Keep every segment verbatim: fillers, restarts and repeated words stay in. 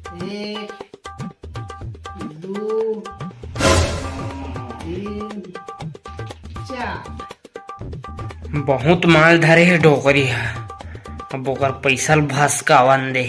एक, दू, तीन, चार। बहुत माल धरे हे डोकरी ह, अब ओकर पैसा ल भसकावन दे।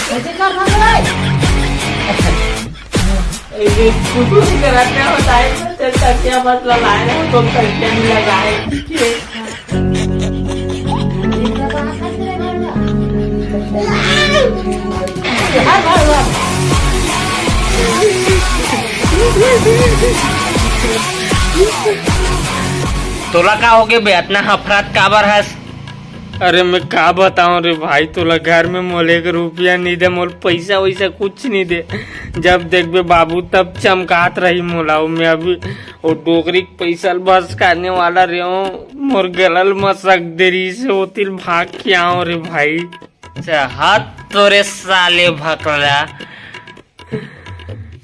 कैसे कर रहा है? ये कुछ नहीं करा, क्या बताए? तो तकिया मतलब आए हैं, तो तकिया भी लगाए। तोला का होगे बे, अतना हफरात काबर हस? अरे मैं का बताऊं रे भाई तोला, घर में मोला एक रुपया नहीं दे, मोला पैसा वैसा कुछ नहीं दे। जब देखबे बाबू तब चमकात रही मोला, मैं अभी वो डोकरी के पैसा ल भसकाने वाला रहे हूँ, मोर गला ल मसक दे रही से, ओतिल भाग के आओ रे भाई। अच्छा, हाथ तोरे साले भकला।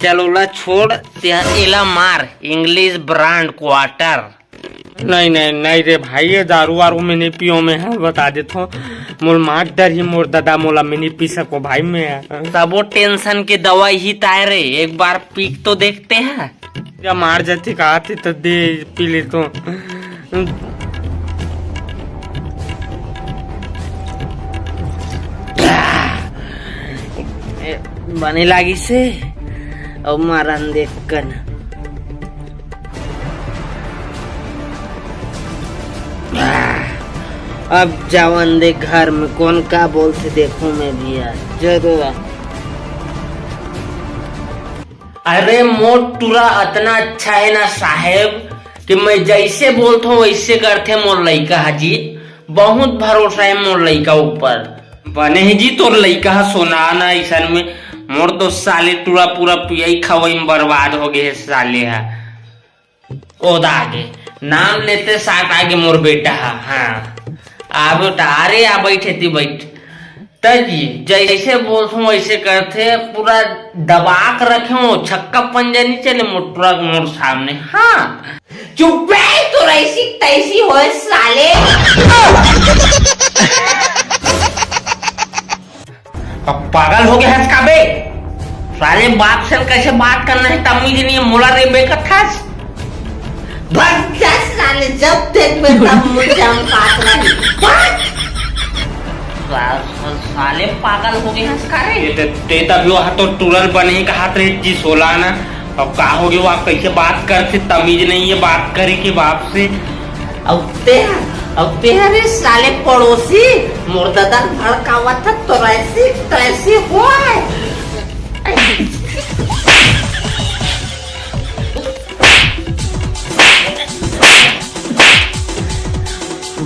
चल ओला छोड़, ते एला मार, English brand quarter। नहीं, नहीं, नहीं रे भाई, ये दारू वारू मैं नहीं पियो, मैं हाँ बता देत हूँ। मोल मार डरही मोर दादा, मोला मैं नहीं पी सको भाई मैं। सबो tension के दवाई ही ताय रे, एक बार पी तो देखते हैं। या मार जाती कहा थी तो दे पी ले तो। ए, बने लागी से, अब मारन देख कन। अब जावन दे घर में कौन का बोलथे, देखो मैं भी यार, जरूर। अरे मोर टुरा अतना अच्छा है ना साहेब, कि मैं जैसे बोलथो वैसे करथे मोर लइका ह जी। बहुत भरोसा है मोर लइका ऊपर। बने है जी तोर लइका ह सोना ना, ऐसन में मोर तो साले टुरा पूरा पियई खवई में बर्बाद हो गए है साले ह। ओदा आगे नाम लेते साथ आगे मोर बेटा ह। हाँ, आ बेटा, अरे आ बैठे ती बैठ। त जी, जैसे बोलथो वैसे करथे, पूरा दबा के रखे हो, छक्का पंजा नहीं चले मोटरा के मोर सामने। हाँ, चुप बे, तो ऐसी तैसी होए साले। अब पागल हो गया हस का बे? साले बाप से कैसे बात करना है, तमीज नहीं है, मोला रे बे कथस। भग जा साले, जब देख बे तब मुझे हम बात नहीं। भग। सा-, सा-, साले पागल हो गए हस का रे? ये ते, ते तभी वहाँ तो टुरल बने ही कहा थे जी सोलाना। अब का हो गया, वो आप कैसे बात करते, तमीज नहीं है बात करे के बाप से। अब ते, अब ते अरे साले पड़ोसी, मोर दादा भड़कावत है, तो ऐसी तैसी होए।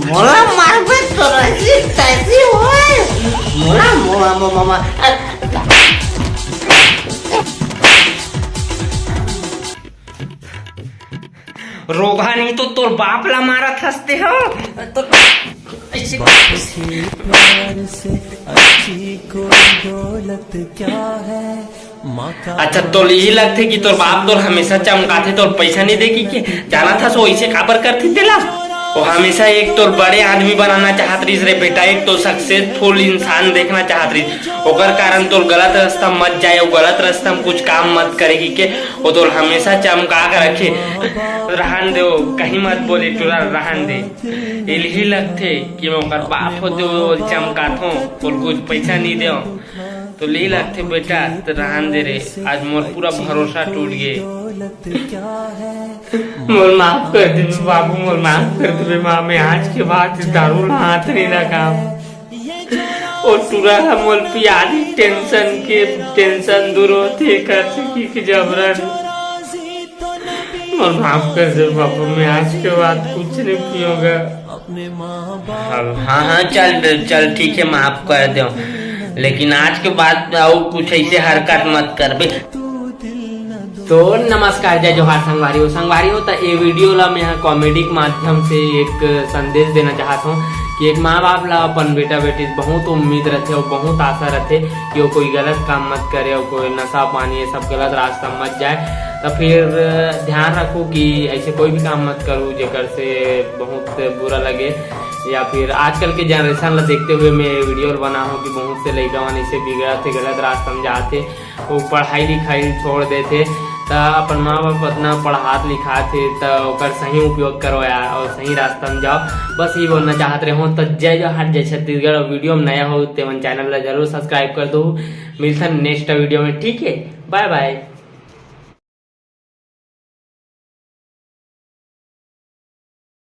मोला मारबे तो ऐसी तैसी होए। मोला, मोला, मोला, मोला। रोगहा नहीं तो तोर बाप ला मारत हंसते हो। तो ऐसे अच्छी प्यार से अच्छी कोई दौलत क्या है? अच्छा, तोल यही लगथे कि तोर बाप तोर हमेशा चमकाथे, तोर पैसा नहीं दे कि, कि जानत हस वो ऐसे काबर करथे तेला? वो हमेशा एक तोर बड़े आदमी बनाना चाहत रहिस रे बेटा, एक तो सक्सेसफुल इंसान देखना चाहत रहिस। ओकर कारण तोर गलत रास्ता मत जाए, वो गलत रास्ता में कुछ काम मत करे कि के, वो तोर हमेशा चमका के रखे। रहन दे, वो कहीं मत बोले टुरा, रहन दे। इलही लगथे कि मैं ओकर बाप होते वो चमकाथों, और कुछ पैसा नहीं दे। तो ले लगथे बेटा, त रहन दे रे, आज मोर पूरा भरोसा टूट गे। मोर माफ कर देबे बाबू, मोर माफ कर देबे माँ, मैं आज के बाद दारू ला हाथ नहीं लगाव। ओ टुरा ह मोर पियादी टेंशन के, टेंशन दूर होथे कर सकी के जबरन। और माफ कर दे बाबू, मैं आज के बाद कुछ नहीं पीऊंगा। हाँ हाँ, चल चल, ठीक है, माफ कर दो, लेकिन आज के बाद और कुछ ऐसे हरकत मत करबे। तो नमस्कार, जय जोहार संगवारी हो। संगवारी हो, त ए वीडियो ला मैं कॉमेडी के माध्यम से एक संदेश देना चाहत हूँ कि एक माँ बाप ला अपन बेटा बेटी से बहुत उम्मीद रहथे और बहुत आशा रहथे कि वो कोई गलत काम मत करे और कोई नशा पानी, ये सब गलत रास्ता मत जाए। तो फिर ध्यान रखो कि ऐसे कोई भी काम मत करो जेकर से बहुत बुरा लगे, या फिर आजकल के जनरेशन ला देखते हुए मैं वीडियो बना हूँ कि बहुत से लइका मन ऐसे बिगड़त हे, गलत रास्ता में जात हे, वो पढ़ाई लिखाई छोड़ देथे। त अपन माँ बाप अतना पढ़ात लिखात हे, त ओकर सही उपयोग करो यार, और सही रास्ता में जाओ। बस ये बोलना चाहत रहे हूँ। त जय जोहार, जय छत्तीसगढ़। और वीडियो में नया हो तेमन चैनल ला जरूर सब्सक्राइब कर दो। मिलथन नेक्स्ट वीडियो में, ठीक है, बाय बाय।